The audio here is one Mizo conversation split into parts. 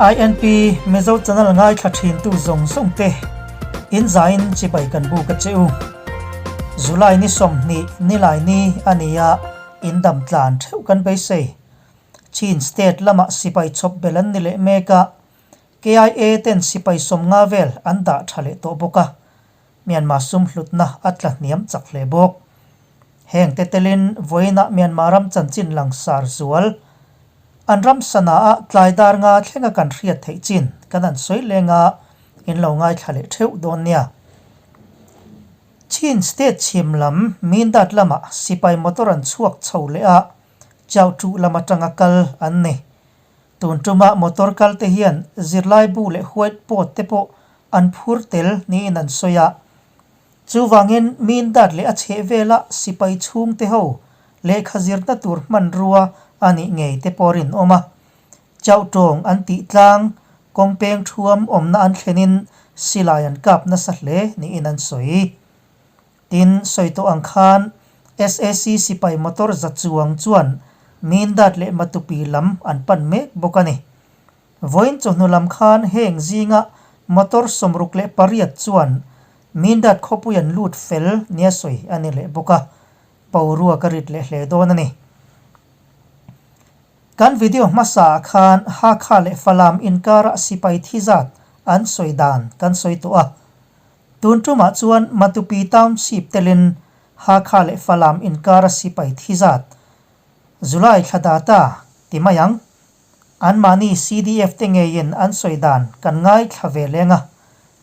INP Mizo channel ngaithla thintu zawng zawng te in zain chibai kan buk a che u. July ni 20 nilai ni a ni a, in dam tlan theuh kan beisei. Chin state lamah sipai chhawp bel an ni leh mek a, KIA ten sipai 50 vel an dah tha leh tawh bawk a, Myanmar sum hlutna a tla hniam chak hle bawk. Heng te telin vawiinah Myanmar ram chanchin langsar zual an ram sana ah tlai dar nga thlenga kan hriat theih chin kan an sawi leng a, in lo ngaithla leh theuh dawn nia. Chin state chhim lam Mindat lamah sipai motor an chhuak chho leh a, Chauhtuh lam atanga kal an ni. Tun tuma motor kal te hian zirlai bu leh white board te pawh an phur tel niin an sawi a. Chuvangin Mindat leh a chheh vela sipai chhungte ho lehkha zirna tur hmanrua a nih ngei te pawh rinawm a. Chauhtawng an tih tlang, kawngpeng thuam awmna an thlenin silai an kap nasa hle niin an sawi. Tin, sawi tawh ang khan SAC sipai motor za chuang chuan Mindat leh Matupi lam an pan mek bawk a ni. Vawiin chawhnu lam khan heng zinga motor 68 chuan Mindat khawpui an lut fel nia sawi a ni leh bawk a, boruak a rit leh hle dawn a ni. Kan video hmasa ah khan Hakha leh Falam inkara sipai thi zat an sawi dan kan sawi tawh a. Tun tumah chuan Matupi Township telin Hakha leh Falam inkara sipai thi zat July thla data ti mai ang. Anmahni CDF te ngeiin an sawi dan kan ngaithla ve leng a,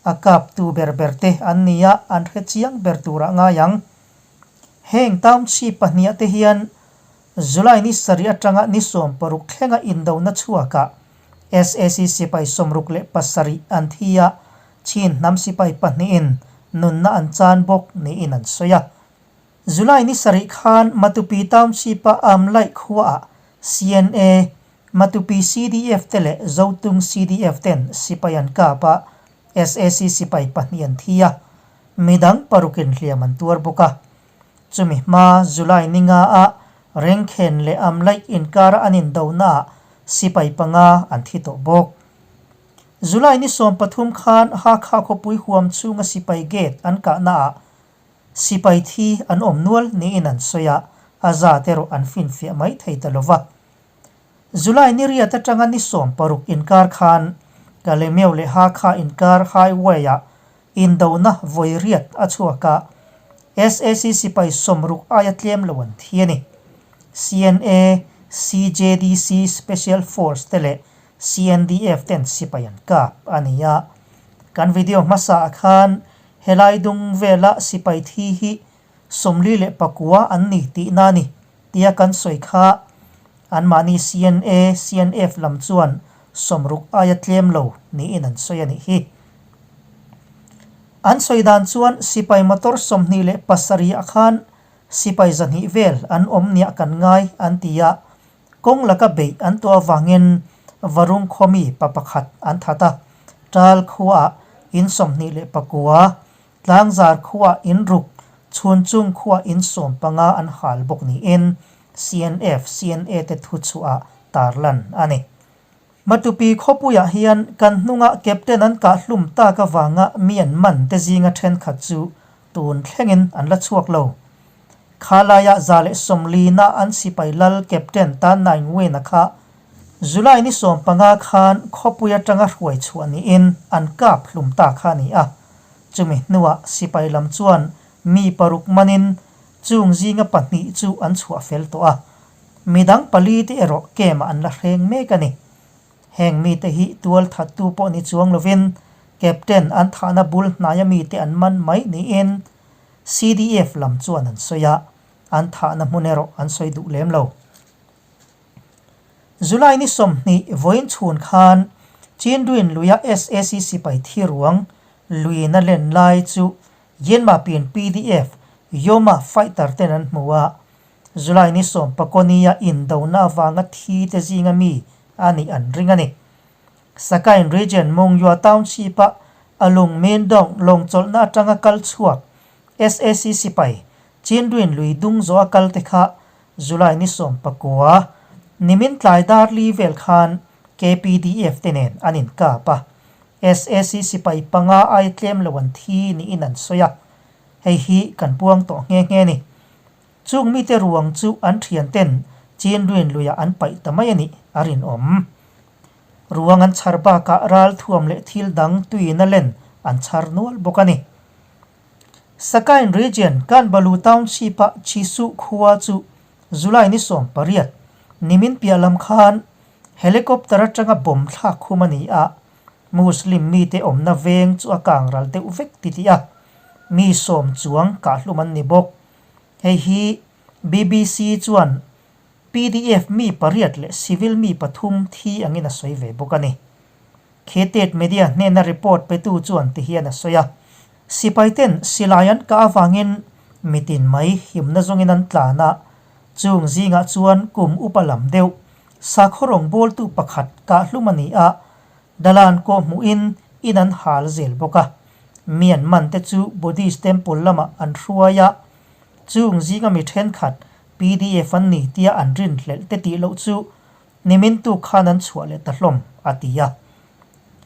a kaptu ber ber te an ni a, an hre chiang ber turah ngai ang. Heng township pahniah te hian July ni sarih atanga ni 16 thlenga indona chhuakah SAC sipai 67 an thi a, Chin hnam sipai pahnihin nunna an chan bawk niin an sawi a. July ni sarih khan Matupi Township-a Amlaih khuaah CNA, Matupi CDF te leh Zotung CDF ten sipai an kap a, SAC sipai pahnih an thi a, midang parukin hliam an tuar bawk a. Chumi hma July ni nga a Rengkhen leh Amlaih inkara an indonaah sipai panga an thi tawh bawk. July ni 13 khan Hakha khawpui huam chhunga sipai gate an kahnaah Sipai thi an awm nual niin an sawi a, a zat erawh an finfiah mai thei ta lo va. July ni riat atanga ni 16 inkar khan Kalemeu leh Hakha inkar highway-ah indona vawi riat a chhuak a, SAC sipai 60 aia tlem lo an thi a ni. CNA, CJDC Special Force te leh CNDF ten sipai an kap a ni a. Kan video hmasa ah khan Helai dung vela sipai thi hi 49 an ni tihna a ni tia kan sawi kha anmahni CNA, CNF lam chuan 60 aia tlem lo niin an sawi a nih hi. An sawi dan chuan sipai motor 27 ah khan sipai 200 vel an awm niah kan ngai an ti a, kawng laka beih an tuah avangin Varung khawmi pa pakhat an that a, Ṭal khuaah in 29, Tlangzar khuaah in ruk, Chhunchung khuaah in 15 an hal bawk niin CNF, CNA te thu chhuah tarlan a ni. Matupi khawpuiah hian kan hnunga captain an kah hlum tak avanga mi an man te zinga thenkhat chu tun thlengin an la chhuak lo. Khalaia 140 na an sipai lal captain Tan Naing Win-a kha July ni 15 khan khawpui atanga hruai chhuah niin an kap hlum ta kha a ni a. Chumi hnuah sipai lam chuan mi paruk manin chung zinga pahnih chu an chhuah fel tawh a. Midang pali te erawh camp-ah an la hreng mek a ni. Heng mite hi tual thattu pawh ni chuang lovin captain an thahna bul hnaia mite an man mai niin CDF lam chuan an sawi a, an thahna hmun erawh an sawi duh lem lo. July ni 20 vawiin chhun khan Chinduin luia SAC sipai thi ruang luina len lai chu Yenma pin PDF Yoma fighter ten an hmu a, July ni 19 nia indona avanga thi te zinga mi a nih an ring a ni. Sakain Region Mongyua Township-a Alung Mindong lawng chawlhna atanga kal chhuak SAC sipai Chinduin lui dung zawh a kal te kha July ni 19 nimin tlai dar li vel khan KPDF te nen an inkap a, sac sipai panga ai tlem lo an thi niin an sawi a, hei hi kan puang tawh nghe nghe ni. Chung mite ruang chu an thian ten Chinruin luiah an paih ta mai a nih a rinawm. Ruang an chhar bakah ral thuam leh thil dang tuiin a len an chhar nual bawk a ni. Sakain Region, Kanbalu Township-a Chisu khua chu July ni 18, nimin piah lam khan helicopter atanga bomb thlak khum a ni a, Muslim mite awmna veng chu a kang ral deuh vek titih a, mi sawm chuang kahhlum an ni bawk. Hei hi BBC chuan pdf mi pariat leh civil mi pathum thi angin a sawi ve bawk a ni. Khetet media hnena report petu chuan ti hian a sawi a, Sipai ten silai an kah avangin mitin mai himna zawngin an tlan a, chung zingah chuan kum upa lam deuh sakhaw rawngbawltu pakhat kahhlum a ni a, dalan kawh hmuhin in an hal zel bawk a. Mi an man te chu Buddhist temple lamah an hruai a, chung zinga mi thenkhat pdf an ni tia an rinhlelh te tih loh chu Nimin tuk khan an chhuah leh ta hlawm, a ti a.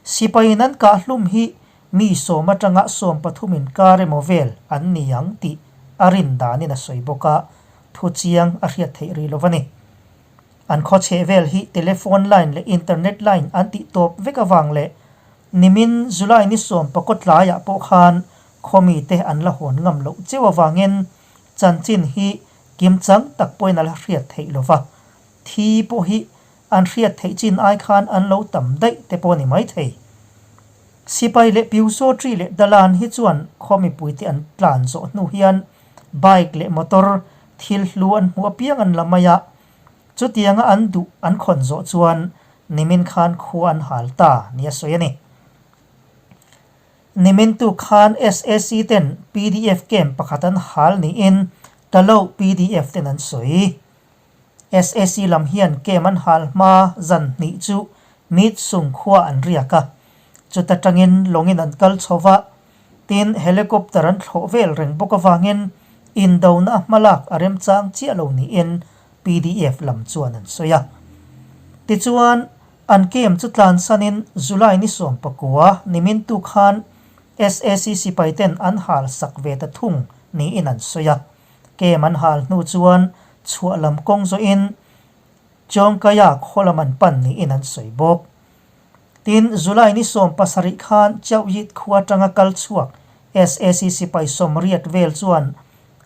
Sipaiin an kah hlum hi mi sawm atanga 13 inkar emaw vel an ni ang tih a rin danin a sawi bawk a, thu chiang a hriat theih rih lo a ni. An khaw chheh vel hi telephone line leh internet line an tih tawp vek avang leh nimin July ni sawm pakua tlaiah pawh khan khaw mite an la hawn ngam loh cheu avangin chanchin hi kimchang tak pawhin a la hriat theih lo va. Thi pawh hi an hriat theih chin ai khan an lo tam daih te pawh a ni maithei. Sipai leh Piusawṭi leh Dalan hi chuan khaw mipuite an tlan zawh hnu hian bike leh motor thil hlu an hmuh apiang an la mai a, chutianga an duh an khawn zawh chuan nimin khan khua an hal ta nia sawi a ni. Nimin tu khan sac ten pdf camp pakhat an hal niin Talo pdf ten an sawi. Sac lam hian camp an hal hma zan hnih chu Meet Sung khua an riak a, chuta tangin lawngin an kal chho va, tin helicopter an thlawh vel reng bawk avangin indona a hmalak a remchang chiah lo niin pdf lam chuan an sawi a. Tichuan, an camp chu tlansanin July ni 19 nimin tu khan sac sipaiten an hal sak ve ta thung niin an sawi a. Kem an hal hnu chuan chhuah lam kawng zawhin Chawngkaia khaw lam an pan niin an sawi bawk. Tin, July ni 17 khan Chauhyit khua atanga kal chhuak sac sipai sawmriat vel chuan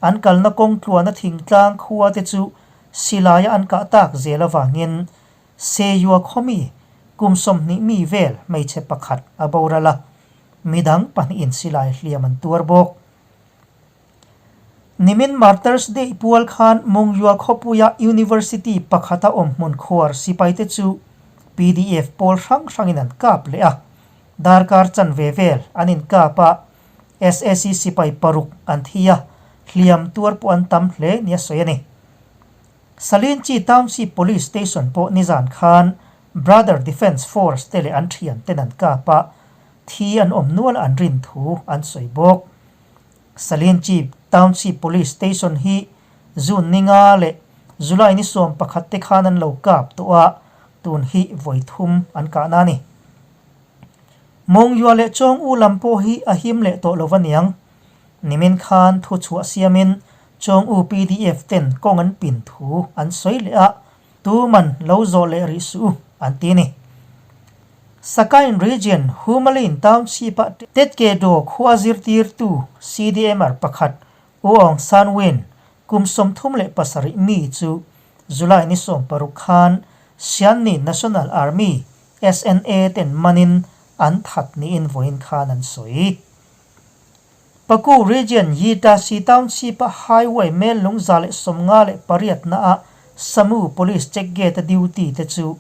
an kalna kawng tluana thingtlang khua te chu silaia an kah tak zel avangin Seyua khawmi kum 20 mi vel hmeichhe pakhat a boral a, midang pahnihin silai hliam an tuar bawk. Nimin Martyrs Day pual khan Mungyua khawpuia University pakhata awm hmun khuar sipaite chu pdf pawl hrang hrangin an kap leh a, darkar chanve vel an inkap a, sac sipai paruk an thi a, hliam tuar pawh an tam hle nia sawi a ni. Salinchi Township Police Station pawh nizan khan Brother Defence Force te leh an thianten an kap a, thi an awm nual an rin thu an sawi bawk. Salinchi Township Police Station hi June ni nga leh July ni 11 te khan an lo kap tawh a, tun hi vawi thum an kahna a ni. Mawngyua leh Chawng U lam pawh hi a him leh tawh lo aniang. Nimin khan thu chhuah siamin Chawng U pdf ten kawng an pin thu an sawi leh a, tuman lo zawh leh rih suh u an ti a ni. Sakain Region, Humalin Township-a Tetkedo khua zirtirtu CDMR pakhat U Aung San Win kum 37 mi chu July ni 16 khan Shanni National Army, SNA, ten manin an that niin vawiin khan an sawi. Paku Region, Yitasi Township-a Highway mel lung 158 naah Samu Police Check Gate-a duty te chu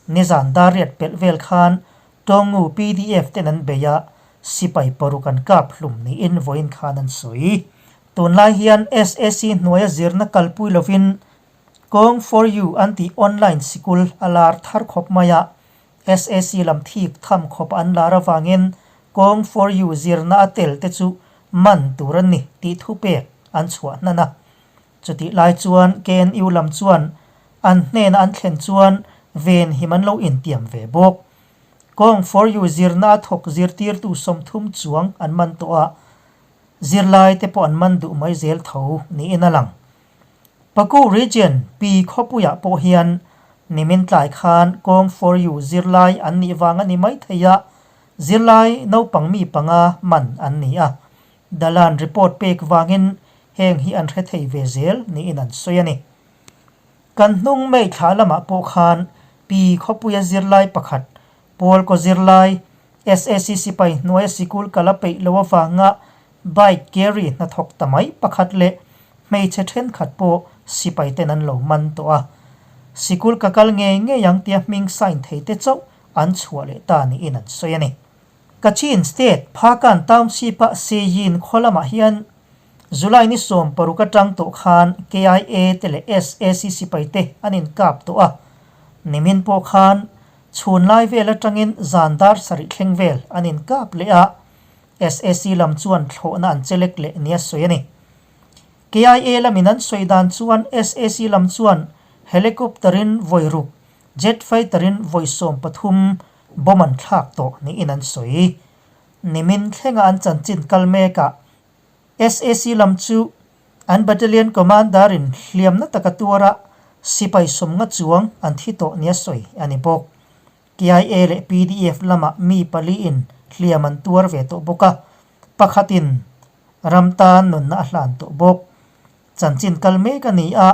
Nizan dariat pelh vel khan Tawngu pdf ten an bei a, sipai paruk an kap hlum niin vawiin khan an sawi. Tunlai hian sac hnuaia zirna kalpui lovin Kawng for you an tih online sikul a lar thar khawp mai a, sac lam thik tham khawp an lar avangin Kawng for you zirna a tel te chu man tur an ni tih thupek an chhuah hnan a. Chutih lai chuan KNU lam chuan an hnena an thlen chuan Venhim an lo intiam ve bawk. Kawng for you zirna a thawk zirtirtu 30 chuang an man tawh a, zirlai te pawh an man duh mai zel tho niin a lang. Paku Region Pi khawpuiah pawh hian nimin tlai khan Kawng for you zirlai an nih vang a ni mai thei a, zirlai naupang mi panga man an ni a. Dalan report pek vangin heng hi an hre thei ve zel niin an sawi a ni. Kan hnung May thla lamah pawh khan Pi khawpuia zirlai pakhat, Paul kaw zirlai, SAC sipai hnuaia sikul kal a peih lo avanga bike carry hnathawk ta mai pakhat leh hmeichhe thenkhat pawh sipai ten an lo man tawh a. Sikul ka kal ngei ngei ang tia hming sign thei te chauh an chhuah leh ta niin an sawi a ni. Kachin State Phakan Township-a Seyin khaw lamah hian July ni 16 atang tawh khan KIA te leh SAC sipai te an inkap tawh a. Nimin pawh khan chhun lai vel atangin zan dar sarih thleng vel an inkap leh a, SAC lam chuan thlawhna an chelek leh nia sawi a ni. KIA lamin an sawi dan chuan SAC lam chuan helicopter-in vawi ruk, jet fighter-in vawi 13 bomb an thlak tawh niin an sawi. Nimin thlenga an chanchin kal mekah SAC lam chu an Battalion Commander-in hliamna taka tuara sipai 50 chuang an thi tawh nia sawi a ni bawk. KIA leh PDF lamah mi paliin hliam an tuar ve tawh bawk a, pakhatin ram tan nunna a hlan tawh bawk. Chanchin kal mek a ni a,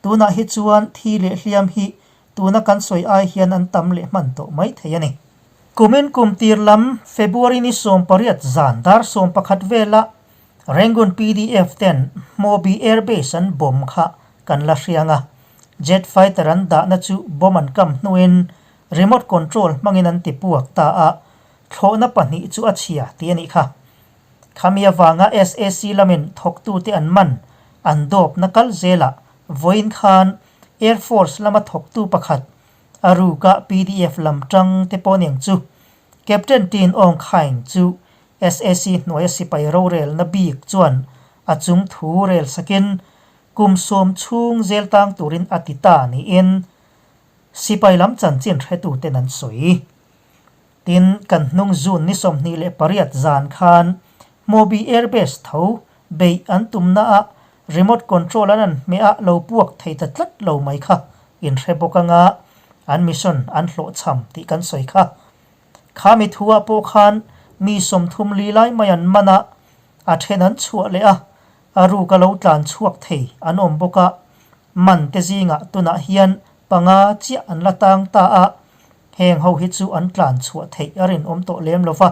tunah hi chuan thi leh hliam hi tuna kan sawi ai hian an tam leh hman tawh mai thei a ni. Kumin kum tir lam February ni 18 zan dar 11 vela Rangoon PDF ten Hmawbi Air Base an bomb kha kan la hriang a. Jet fighter an dahna chu bomb an kam hnuin remote control hmangin an ti puak ta a, thlawhna pahnih chu a chhia tih a nih kha. Khami avanga SAC lamin thawktute an man an dawpna kal zelah vawiin khan Air Force lama thawktu pakhat a ruka PDF lam tang te pawh aniang chu Captain Tin Aung Khaing chu SAC hnuaia sipai rorelna bik chuan a chung thu rel sakin kum 10 chhung zel tang turin a ti ta niin sipai lam chanchin hretuten an sawi. Tin, kan hnung June ni 28 zan khan Hmawbi Air Base tho beih an tumna ah remote control an an hmeh a lo puak thei ta tlat lo mai kha in hre bawk anga an mission an hlawhchham tih kan sawi kha. Kha mi thu ah pawh khan mi 30 li lai mai an man a, a then an chhuah leh a, a ruk a lo tlan chhuak thei an awm bawk a, man te zingah tunah hian panga chiah an la tang ta a, Heng ho hi chu an tlan chhuah theih a rinawm tawh lem lo va,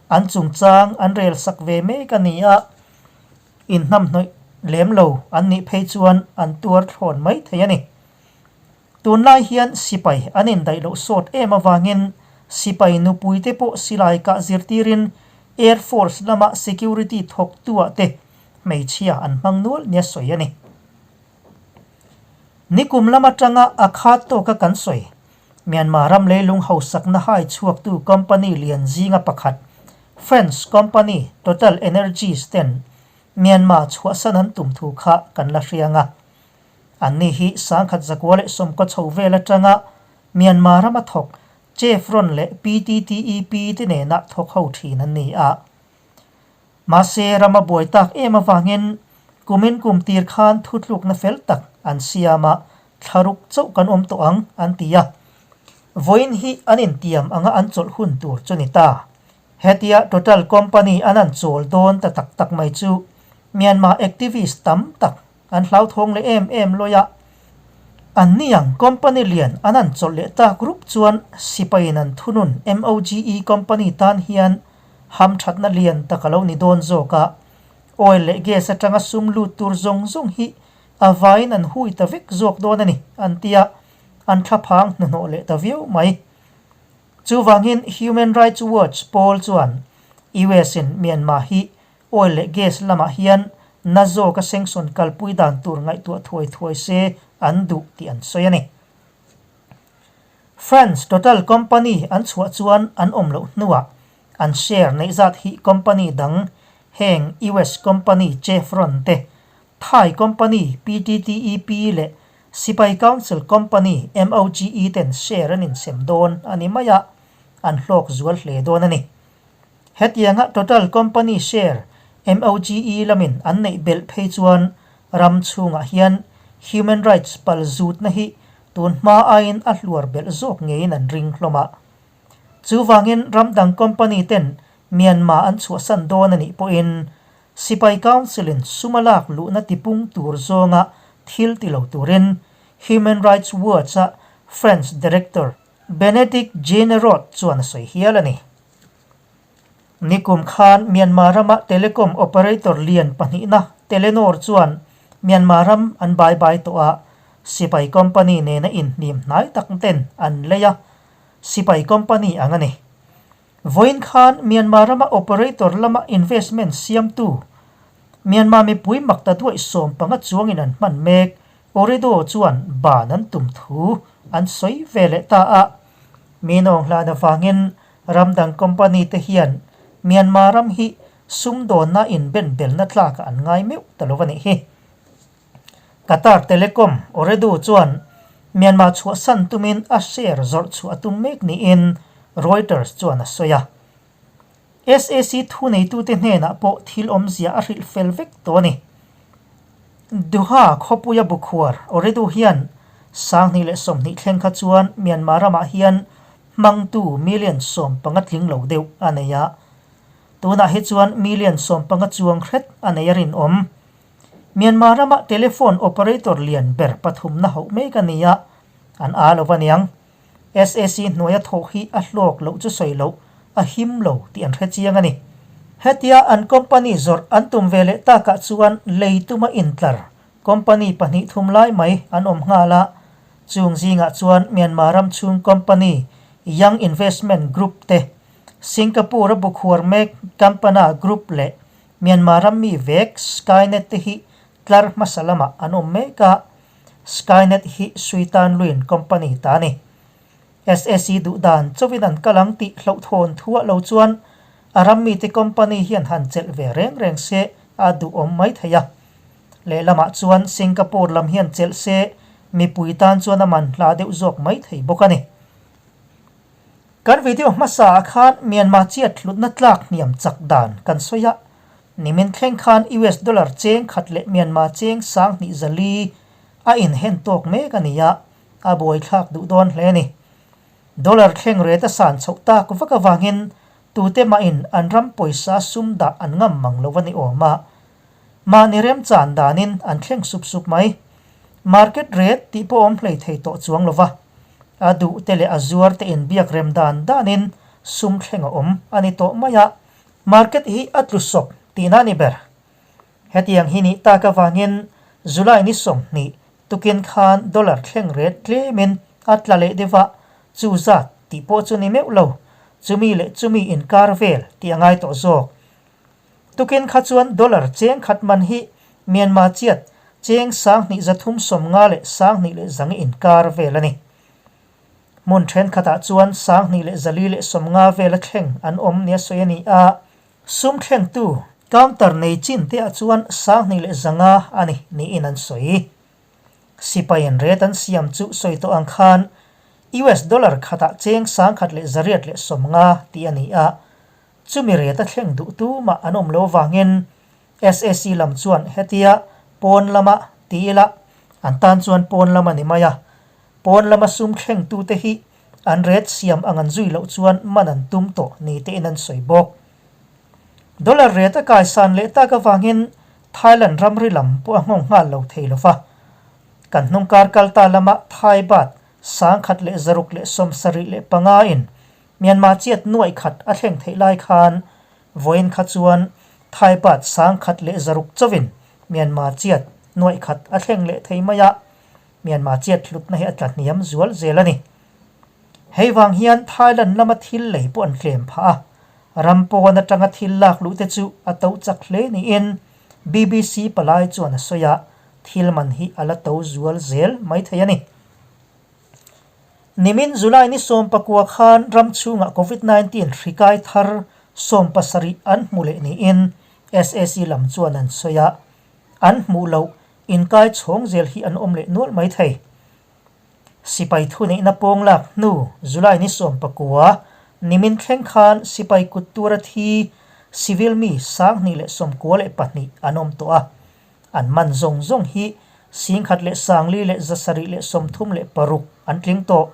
an chungchang an rel sak ve mek a ni a, inhnamhnawih lem lo an nih phei chuan an tuar thlawn mai thei a ni. Tunlai hian sipai an indaih loh sawt em avangin sipai nupuite pawh silai kah zirtirin Air Force lama security thawktuah te hmeichhia an hmang nual nia sawi a ni. Nikum lam atanga a khat tawka kan sawi. Myanmar ram leilung hausakna hai chhuaktu company lian zinga pakhat French company Total Energies ten Myanmar chhuahsan an tum thu kha kan la hriang a. Anni hi 1990 chho vel atanga Myanmar rama thawk Chevron leh PTTEP te nena thawk ho thin an ni a. Mahse, rama buai tak em avangin kumin kum tir khan thutlukna fel tak an siam a, thlaruk chauh kan awm tawh ang an ti a. Vawiin hi an intiam anga an chawlh hun tur chu ni ta. Hetia Total company an an chawl dawn ta tak tak mai chu Myanmar activist tam tak an hlauthawng leh em em lawi a. An ni ang company lian an an chawlh leh tak rup chuan sipaiin an thunun MOGE company tan hian hamthatna lian tak a lo ni dawn zawk a. Oil leh gas atanga sum lut tur zawng zawng hi a vaiin an hui ta vek zawk dawn a ni an ti a, an thlaphang hnuhnawh leh ta viau mai. Chuvangin Human Rights Watch pawl chuan US in Myanmar hi oil leh gas lamah hian na zawka sanction kalpui dan tur ngaihtuah thuai thuai se an duh tih an sawi a ni. France Total company an chhuah chuan an awm loh hnuah an share neih zat hi company dang heng US company Chevron te, Thai company PTTEP leh Sipai Council Company, MOGE, ten share an insem dawn a ni mai a, an hlawk zual hle dawn a ni. Hetianga Total Company share MOGE lamin an neih belh phei chuan ram chhungah hian human rights pal zutna hi tun hma aiin a hluar belh zawk ngeiin an ring hlawm a. Chuvangin ram dang company ten Myanmar an chhuahsan dawn a nih pawhin Sipai Council-in sum a lak luhna tipung tur zawnga thil ti lo turin Human Rights Watch-a French Director Benedict Jeannerod chuan a sawi hial a ni. Nikum khan Myanmar rama telecom operator lian pahnihna Telenor chuan Myanmar ram an bai bai tawh a, sipai company nena inhnim hnai tak ten an lei a, sipai company ang a ni. Vawiin khan Myanmar rama operator lama investment siamtu Myanmar mipui makta duaih 15 chuangin an hman mek Ooredoo chuan ban an tum thu an sawi ve leh ta a. Mi nawng hlan avangin ram dang company te hian Myanmar ram hi sumdawnna inbenbelna tlakah an ngai meuh ta lo a nih hi. Qatar Telecom, Ooredoo chuan Myanmar chhuahsan tumin a share zawrh chhuah a tum mek niin Reuters chuan a sawi a. SAC thuneitute hnenah pawh thil awmzia a hrilh fel vek tawh a ni. Doha khawpuia bukhuar Ooredoo hian 2020 thleng kha chuan Myanmar ramah hian hmangtu million 15 tling lo deuh a nei a. Tunah hi chuan million 15 chuang hret a nei a rinawm. Myanmar rama telephone operator lian ber pathumna hauh mek a ni a, an a lo va niang. SAC hnuaia thawh hi a hlawk loh chu sawi loh, a him lo tih an hre chiang a ni. Hetia an company zawrh an tum ve leh takah chuan lei tuma intlar company pahnih thum lai mai an awm nghal a, chung zingah chuan Myanmar ram chhung company Young Investment Group te, Singapore-a bukhuar mek Campana Group leh Myanmar ram mi vek Skynet te hi tlar hmasa lamah an awm mek a, Skynet hi Sui Tan Lwin company ta a ni. SAC duh dan chauhin an kal ang tih hlauhthawn thuah lo chuan a ram mite company hian han chelh ve reng reng se a duhawm mai thei a. Lehlamah chuan Singapore lam hian chelh se mipui tan chuan a man hla deuh zawk mai thei bawk a ni. Kan video hmasa ah khan Myanmar chiat hlutna tlak hniam chak dan kan sawi a, nimin thleng khan US dollar cheng khat leh Myanmar cheng 2400 a inhen tawk mek a ni a, a buaithlak duh dawn hle a ni. Dollar thleng ret a san chhoh tak vak avangin tute mahin an ram pawisa sum dah an ngam mang lo a ni awm a, mahni remchan danin an thleng sup sup mai. Market rate tih pawh awm hlei thei tawh chuang lo va, a duh te leh a zuar te inbiak rem dan danin sum thleng a awm a ni tawh mai a, market hi a tlu sawp tihna a ni ber. Hetiang hi nih tak avangin July ni 20 tukin khan dollar thleng rate tlemin a tla leh deuh a, chu zat tih pawh chu ni meuh lo, chumi leh chumi inkar vel tih a ngai tawh zawk. Tukin kha chuan dollar cheng khat man hi Myanmar chiat cheng 2350 leh 2100 inkar vel a ni. Hmun thenkhatah chuan 2450 vela thleng an awm nia sawi a ni a, sum thlengtu counter nei chin te ah chuan 2100 a ni niin an sawi. Sipaiin ret an siam chu sawi tawh ang khan US dollar khatah cheng 1850 tih a ni a, Chumi ret a thleng duh tumah an awm lo vangin SAC lam chuan hetia pawn lama ti ila an tan chuan pawn lam a ni mai a, pawn lama sum thlengtute hi an ret siam ang an zui loh chuan man an tum tawh ni tein an sawi bawk. Dollar ret a kaisan leh tak avangin Thailand ramri lam pawh a nghawng nghal lo thei lo va, kan hnungkar kalta lama Thai baht 1675 in Myanmar chiat nuaih khat a thleng theih lai khan vawiin kha chuan Thai baht 1600 chauhin Myanmar chiat nuaih khat a thleng leh thei mai a, Myanmar chiat hlutna hi a tla hniam zual zel a ni. Hei vang hian Thailand lama thil lei pawh an tlem phah a, ram pawn atanga thil lak luh te chu a to chak hle niin BBC palai chuan a sawi a, thil man hi a la to zual zel mai thei a ni. Nimin July ni 19 khan ram chhungah Covid 19 hri kai thar 70 an hmu leh niin SAC lam chuan an sawi a, an hmuh loh inkai chhawng zel hi an awm leh nual mai thei. Sipai thuneihna pawng lak hnu July ni 19, nimin thleng khan sipai kut tura thi civil mi 2092 an awm tawh a. An man zawng zawng hi 1736 an tling tawh.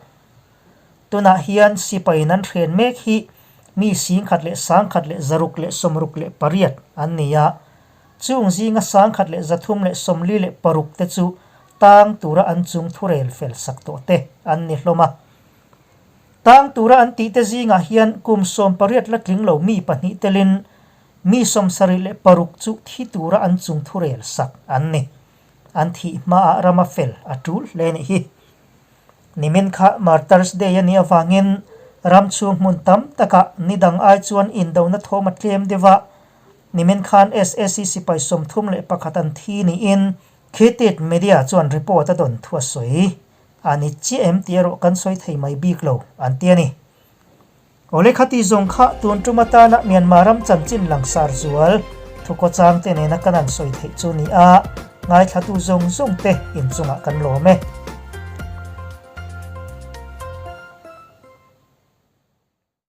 Tunah hian sipaiin an hren mek hi mi 1168 an ni a. Chung zinga 1346 te chu tang tura an chung thurel fel sak tawh te an ni hlawm a. Tang tura an tih te zingah hian kum 18 la tling lo mi pahnih telin mi 76 chu thi tura an chung thurel sak an ni. An thih hmaah rama fel a tul hle nih hi. Nimin kha Martyrs Day a nih avangin ram chhung hmun tam takah ni dang ai chuan indona thawm a tlem deuh a. Nimin khan SAC sipai 31 an thi niin Khitit Media chuan report a dawn thu a sawi. A ni chiah em tih erawh kan sawi thei mai bik lo, an ti a ni. Awle khati zawng kha tun tum atana Myanmar ram chanchin langsar zual thukawchang te nena kan han sawi theih chu ni a, ngaithlatu zawng zawng te inchungah kan lawm e.